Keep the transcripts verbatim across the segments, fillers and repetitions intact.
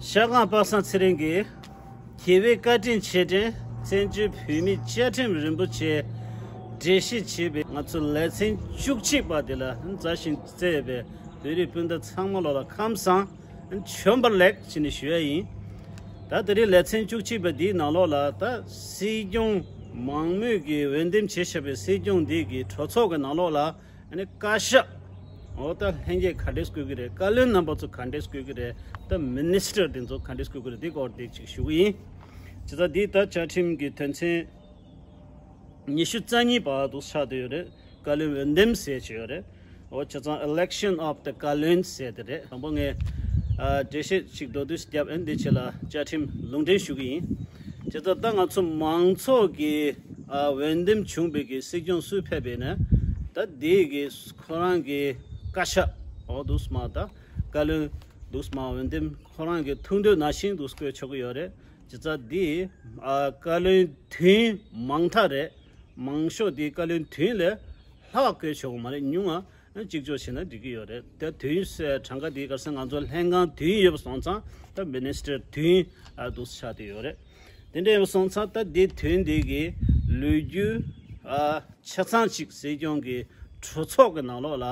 ཤར་སྒང་པ་སངས་ཚེ་རིང་གིས་རྒྱལ་བའི་བཀའ་དྲིན་རྗེས་དྲན་བཙན་བྱོལ་བོད་མིའི་བཅའ་ཁྲིམས་རིན་པོ་ཆེ་འགྲེལ་བཤད་བྱས་པའི་ང་ཚོ་ལེ་ཚན་བཅུ་གཅིག་པ་དེ་ལ་མཛའ་ཞིང་བརྩེ་བའི་བོད་རིགས་སྤུན་ཟླ་ཚང་མ་ལོག་ལ་ཁམས་བཟང་བྱོན་པར་ལེགས་ཞེས་ནས་ཞུ་ཡ་ཡིན། ད་དེ་རིང་ལེ་ཚན་བཅུ་གཅིག་པ་འདིའི་ནང་ལོགས་ལ་ད་སྲིད་སྐྱོང་མང་མོས་ཀྱིས་འོས་འདེམས་བྱས་བཞག་པའི་སྲིད་སྐྱོང་འདི་གི་གྲོས་ཚོགས་ཀྱི་ནང་ལོགས་ལ་ཨ་ནི་བཀའ་ཤག་འོ་ད་ལྷན་རྒྱས་ག་འདྲས་བསྐོ་གི་རེད། བཀའ་བློན་རྣམ་པ་ཚོ་ག་འདྲས་བསྐོ་གི་རེད། ད་མི་ནི་སི་ཊར་དེ་ཚོ་ག་འདྲས་བསྐོ་གི་རེད། འདི་སྐོར་དེ་ཅིག་ཞུ་གི་ཡིན། བྱས་ཙང་འདི་ད་བཅའ་ཁྲིམས་ཀྱི་དོན་ཚན་ཉི་ཤུ་རྩ་གཉིས་པ་དུ་ཆགས་བསྡད་ཡོད་རེད། བཀའ་བློན་འོས་འདེམས་ཟེར་གྱི་ཡོད་རེད། འོ་བྱས་ཙང་election of the བཀའ་བློན་ཟེར་དེ་རེད། དང་པོ་ངས་ཨ་འགྲེལ་བཤད་ཅིག་མདོར་བསྡུས་ཤིག་བརྒྱབ། ཨ་ནི་འདི་ཆེད་ལ་བཅའ་ཁྲིམས་ལུང་འདྲེན་ཞུ་གི་ཡིན། བྱས་ཙང་ད་ང་ཚོ་མང་ཚོགས་ཀྱི་ཨ་འོས་འདེམས་བྱུང་བའི་གི་སྲིད་སྐྱོང་སུ་ཕེབས་པ་ཡིན་ན་ད་དེའི་གི་ཁོ་རང་གི་བཀའ་ཤག་འོ་འདུག་སེ་མར་ད་བཀའ་བློན་འདུག་སེ་མར་འོས་འདེམས་ཁོ་རང་གི་ཐུགས་འདོད་ནང་བཞིན་དུ་བསྐོ་ཆོག་གི་ཡོད་རེད། བྱས་ཙང་འདི་ཨ་བཀའ་བློན་བདུན་མང་དག་རེད། མང་ཤོས་དེ་བཀའ་བློན་བདུན་ལས་ལྷག་བསྐོ་ཆོག་གི་མ་རེད། ཉུང་ང་གཅིག་ལྕོགས་བྱས་ན་འགྲིག་གི་ཡོད་རེད། ད་བདུན་ཟེར་གྲངས་ཀ་དེ་ག་རེ་ཟེར། ང་ཚོ་ལྷན་ཁང་བདུན་ཡོད་པ་སོང་ཙང་ད་མི་ནི་སི་ཊར་བདུན་ཨ་འདུག་སེ་ཆགས་བསྡད་ཡོད་རེད། དེ་འདྲ་ཡིན་པ་སོང་ཙང་ད་འདི་བདུན་འདི་གི་ལོ་རྒྱུས་ཨ་ཆ་ཚང་ཅིག་སྲིད་སྐྱོང་གི་གྲོས་ཚོགས་ཀྱི་ནང་ལོགས་ལ་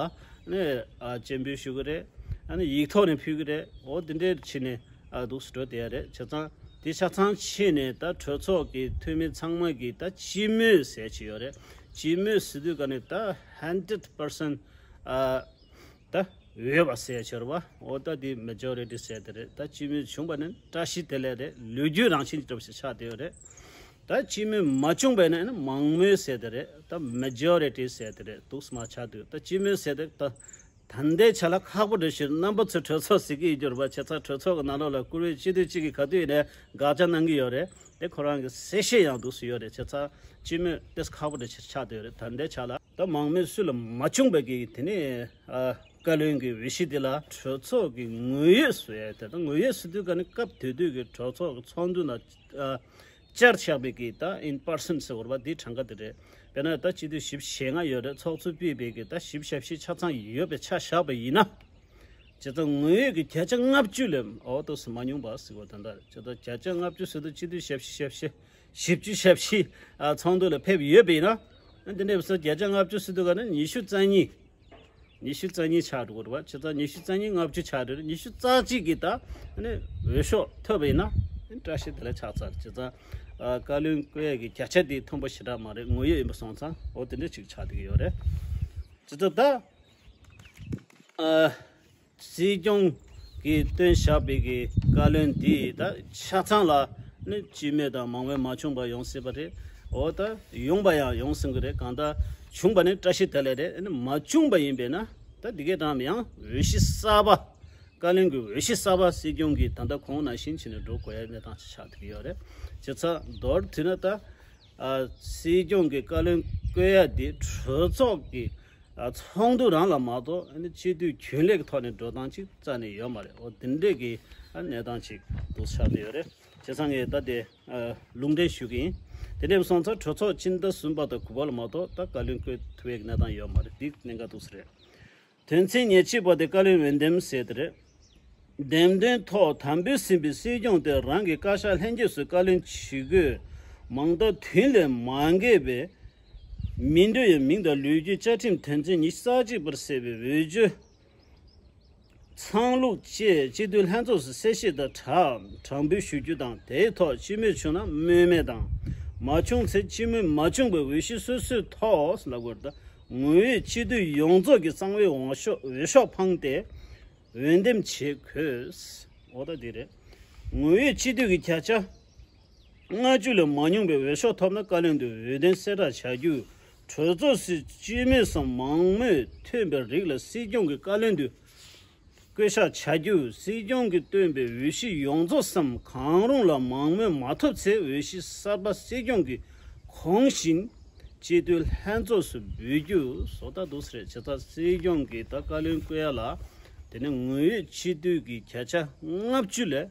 ནི་ཨ་སྤྱན་འབུལ་ཞུ་གི་རེད། ཨ་ནི་ཡིག་ཐོག་ནས་ཕུལ་གི་རེད། འོ་དེ་འདྲ་བྱས་ནས་ཨ་འདུག་སེ་འགྲོ་བསྡད་ཡ་རེད། བྱས་ཙང་དེ་ཆ་ཚང་ཕྱིན་ནས་ད་གྲོས་ཚོགས་ཀྱི་འཐུས་མི་ཚང་མ་གིས་ད་སྤྱི་མོས་ཟེར་གྱི་ཡོད་རེད། སྤྱི་མོས་ཟེར་དུས་ག་ནས་ད་ཧན་ཌེཌ་པར་སེན་ཨ་ད་འོས་པ་ཟེར་གྱི་ཡོད་རེད་བ། འོ་ད་དེ་མེ་ཇོ་རི་ཊི་ཟེར་དེ་རེད། ད་སྤྱི་མོས་བྱུང་བ་ནི་བཀྲ་ཤིས་བདེ་ལེགས་རེད། ལོ་རྒྱུས་རང་བཞིན་གྱི་འདྲ་པོ་ཞིག་ཆགས་བསྡད་ཡོད་རེད། ད་སྤྱི་མོས་མ་བྱུང་བས་ན་ནི་མང་མོས་ཟེར་དེ་རེད། ད་མེ་ཇོ་རི་ཊི་ཟེར་དེ་རེད། འདུག་སེ་མར་ཆགས་དུས་ད་སྤྱི་མོས་ཟེར་དེ་ད། ད་ལྟའི་ཆ་ལ་ཁག་པོ་འདྲ་ཞིག་རེད། རྣམ་པ་ཚོས་གྲོས་ཚོགས་ཟེར་གྱི་ཡོད་རྒྱུ་རེད་པ། བྱས་ཙང་གྲོས་ཚོགས་ཀྱི་ནང་ལོགས་ལ་བཀུར་འོས་སྤྱི་འཐུས་གཅིག་གིས་ག་དུས་ཡིན་ནའི་དགག་བྱ་གནང་གི་ཡོད་རེད། དེ་ཁོ་རང་གི་གསལ་བཤད་ཡང་འདུག་སེ་ཡོད་རེད། བྱས་ཙང་སྤྱི་མོས་དེ་ཁག་པོ་འདྲ་ཞིག་ཆགས་བསྡད་ཡོད་རེད། ད་ལྟའི་ཆ་ལ་ད་མང་མོས་སུ་ལ་མ་བྱུང་བའི་གི་དེ་ནས་ཨ་བཀའ་བློན་གྱི་འོས་གཞི་དེ་ལ་གྲོས་ཚོགས་ཀྱི་ངོས་ཡོད་བཟོ་ཡ་དེ་དང་། ངོས་ཡོད་ཟེར་དུས་ག་ནི་སྐབས་དེ་དུས་ཀྱི་གྲོས་ཚོགས་ཀྱི་ཚོགས་འདུ་ནང་ཨ་བཅར་བཞག་པའི་གི་ད་ཨིན་པར་སན་ཟེར་བ་འདི་གྲངས་ཀ་དེ་རེད། དཔེར་ན་ད་སྤྱི་འཐུས་བཞི་བཅུ་ཞེ་ལྔ་ཡོད་རེད། ཚོགས་གཙོ་ཕུད་པའི་གི་ད་བཞི་བཅུ་ཞེ་བཞི་ཆ་ཚང་ཡོད་པའི་ཆ་བཞག་པ་ཡིན་ན། བྱས་ཙང་ངོས་ཡོད་ཀྱི་བརྒྱ་ཆ་ལྔ་བཅུ་ལས་འོ་ཏོག་ཙམ་མ་ཉུང་བ་ཟེར་བ་དེ་འདྲ་རེད། བྱས་ཙང་བརྒྱ་ཆ་ལྔ་བཅུ་ཟེར་དུས་སྤྱི་འཐུས་ཞེ་བཞི་ཞེ་བཞི་བཞི་བཅུ་ཞེ་བཞི་ཨ་ཚོགས་འདུ་ལ་ཕེབས་ཡོད་པ་ཡིན་ན། ཨ་འདི་འདྲ་བཟོ་བརྒྱ་ཆ་ལྔ་བཅུ་ཟེར་དུས་ག་ནི་ཉི་ཤུ་རྩ་གཉིས། ཉི་ཤུ་རྩ་གཉིས་ཆགས་འགྲོ་གི་རེད་བ། བྱས་ཙང་ཉི་ཤུ་རྩ་གཉིས་ལྔ་བཅུ་ཆགས་འགྲོ་རེད། ཉི་ཤུ་རྩ་གཅིག་གི་ད་ནི་འོས་ཤོག་ཐོབ་པ་ཡིན་ན་ནི་བཀྲ་ཤིས་བདེ་ལེགས་ཆགས་ཚར། བྱས་ཙང་ཨ་བཀའ་བློན་བསྐོ་ཡས་ཀྱི་བརྒྱ་ཆ་དེ་མཐོན་པོ་ཞེ་དྲག་མ་རེད། ངོས་ཡོད་ཡིན་པ་སོང་ཙང་འོ་དེ་འདྲ་ཅིག་ཆགས་བསྡད་ཀྱི་ཡོད་རེད། བྱས་ཙང་ད་ཨ་སྲིད་སྐྱོང་གིས་བཏོན་བཞག་པའི་གི་བཀའ་བློན་དེ་ད་ཆ་ཚང་ལ་ནི་སྤྱི་མོས་དང་མང་མོས་མ་བྱུང་བ་ཡོང་སྲིད་པ་རེད། འོ་ད་ཡོང་བ་ཡང་ཡོང་སྲིད་ཀྱི་རེད། གང་ལྟར་བྱུང་བ་ནི་བཀྲ་ཤིས་བདེ་ལེགས་རེད། ཨ་ནི་མ་བྱུང་བ་ཡིན་པས་ན་ད་འདི་གའི་དང་ཡང་འོས་གཞི་གསར་པ། བཀའ་བློན་གྱི་འོས་གཞི་གསར་པ་སྲིད་སྐྱོང་གིས་ད་ལྟ་གོང་ནང་བཞིན་བྱས་ནས་འགྲོ་དགོས་ཡ་གནས་སྟངས་ཤིག་ཆགས་བསྡད་ཀྱི་ཡོད་རེད། བྱས་ཙང་མདོར་བསྡུས་ན་ད་ཨ་སྲིད་སྐྱོང་གི་བཀའ་བློན་བསྐོ་ཡ་དེ་གྲོས་ཚོགས་ཀྱི་ཨ་ཚོགས་འདུ་རང་ལ་མ་གཏོགས་ཨ་ནི་སྤྱི་འཐུས་རྒྱུན་ལས་ཀྱི་ཐོག་ནས་འགྲོ་སྟངས་ཅིག་རྩ་ནས་ཡོད་མ་རེད། འོ་དེ་འདྲས་ཀྱི་ཨ་གནས་སྟངས་ཅིག་འདུག་ཆགས་བསྡད་ཡོད་རེད། བྱས་ཙང་ངས་ད་དེ་ཨ་ལུང་འདྲེན་ཞུ་གི་ཡིན། དེ་འདྲས་སོང་ཙང་གྲོས་ཚོགས་སྤྱི་ཟླ་གསུམ་པ་དང་དགུ་པ་ལ་མ་གཏོགས་ད་བཀའ་བློན་བསྐོ་ཐུབ་པའི་གནས་སྟངས་ཡོད་མ་རེད། འདི་གནད་འགག་འདུག་ས་རེད། དོན་ཚན་ཉེར་གཅིག་པ་དེ་བཀའ་བློན་འོས་འདེམས་ཟེར་དེ་རེད། འདེམས་ཐོན་ཐོག་དམ་འབུལ་ཟིན་པའི་སྲིད་སྐྱོང་དེ་རང་གི་བཀའ་ཤག་ལྷན་རྒྱས་སུ་བཀའ་བློན་ཇུས་འགོད་མང་མཐའ་བདུན་ལས་མ་འགལ་བའི་མི་འདོད་ཡང་མིང་དང་ལོ་རྒྱུས། བཅའ་ཁྲིམས་དོན་ཚན་ཉི་ཤུ་རྩ་གཅིག་པར་གསལ་བའི་འོས་བསྡུ་ཚང་ལུགས་བཅས་སྤྱི་འཐུས་ལྷན་ཚོགས་སུ་གསལ་བཤད་དང་སྦྲགས་དྲང་འབུལ་ཞུ་རྒྱུ་དང་། དེའི་ཐོག་སྤྱི་མོས་བྱུང་ན་མོས་མེད་དང་། མ་བྱུང་ཚེ་སྤྱི་མོས་མ་བྱུང་བའི་འོས་གཞི་སོ་སོའི་ཐོག་ལབ་དགོས་རེད། ད་ངོས་ཡོད་སྤྱི་འཐུས་ཡོངས་རྫོགས་ཀྱི་གསང་བའི་འོས་ཤོག་འོས་ཤོག་འཕངས་ཏེ་འོས་འདེམས་བྱེད་དགོས། འོ་ད་འདི་རེད། ངོས་ཡོད་སྤྱི་འཐུས་ཀྱི་བརྒྱ་ཆ་ལྔ་བཅུ་ལས་མ་ཉུང་བའི་འོས་ཤོག་ཐོབ་ན་བཀའ་བློན་དུ་འོས་ཐོན་གསལ་བསྒྲགས་བྱ་རྒྱུ། གྲོས་ཚོགས་སུ་སྤྱི་མོས་སམ་མང་མོས་ཐོན་པའི་རིགས་ལ་སྲིད་སྐྱོང་གི་བཀའ་བློན་དུ་བསྐོ་གཞག་བྱ་རྒྱུ། སྲིད་སྐྱོང་གིས་བཏོན་པའི་འོས་གཞི་ཡོངས་རྫོགས་སམ་གང་རུང་ལ་མང་མོས་མ་ཐོབ་ཚེ་འོས་གཞི་གསར་པ་སྲིད་སྐྱོང་གིས་གོང་བཞིན་སྤྱི་འཐུས་ལྷན་ཚོགས་སུ་འབུལ་རྒྱུ། བཟོ་ལྟ་འདུག་ཟེར། བྱས་ཙང་སྲིད་སྐྱོང་གི་ད་བཀའ་བློན་བསྐོ་ཡ་ལ་དེ་ནས་ངོས་ཡོད་སྤྱི་འཐུས་ཀྱི་བརྒྱ་ཆ་ལྔ་བཅུ་ལས་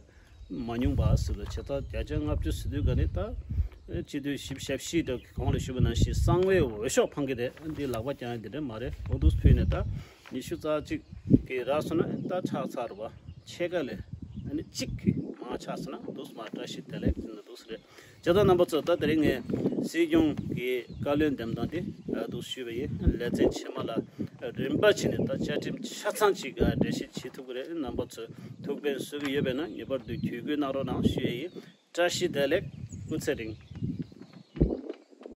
མ་ཉུང་བ་ཟེར་བ། བྱས་ཙང་བརྒྱ་ཆ་ལྔ་བཅུ་ཟེར་དུས་ག་ནས་ད་སྤྱི་འཐུས་བཞི་བཅུ་ཞེ་བཞི་དང་གོང་ལ་ཞུས་པ་ནང་བཞིན་གསང་བའི་འོས་ཤོག་འཕང་གི་རེད། འདི་ལག་པ་བརྐྱང་ཡ་འདི་འདྲ་མ་རེད། འོ་འདུག་ཕུལ་ནས་ད་ཉི་ཤུ་རྩ་གཅིག་གི་རག་སོང་ན་ད་ཁྲག་ཚར་བ་ཕྱེད་ཀ་ལས་ ཨ་ནི་གཅིག་གི་མང་ཆགས་སོང་ན་འདུག་སེ་མར་བཀྲ་ཤིས་བདེ་ལེགས་ཟེར་ན་འདུག་སེ་རེད། བྱས་ཙང་རྣམ་པ་ཚོ་ད་དེ་རིང་ངས་སྲིད་སྐྱོང་གི་བཀའ་བློན་འདེམས་སྟངས་དེ་འདུག་ཞུས་པ་ཡིན། ལེ་ཚན་ཕྱི་མ་ལ་རིམ་པ་བྱས་ནས་ད་བཅའ་ཁྲིམས་ཆ་ཚང་ཅིག་འགྲེལ་བཤད་བྱེད་ཐུབ་ཀྱི་རེད། རྣམ་པ་ཚོས་ཐུགས་ཕན་གསོས་ཀྱི་ཡོད་པས་ན་ངེས་པར་དུ་གུས་བཀུར་གནང་རོགས་གནང་ཞུ་ཡས་ཡིན། བཀྲ་ཤིས་བདེ་ལེགས། སྐུ་ཚེ་རིང་།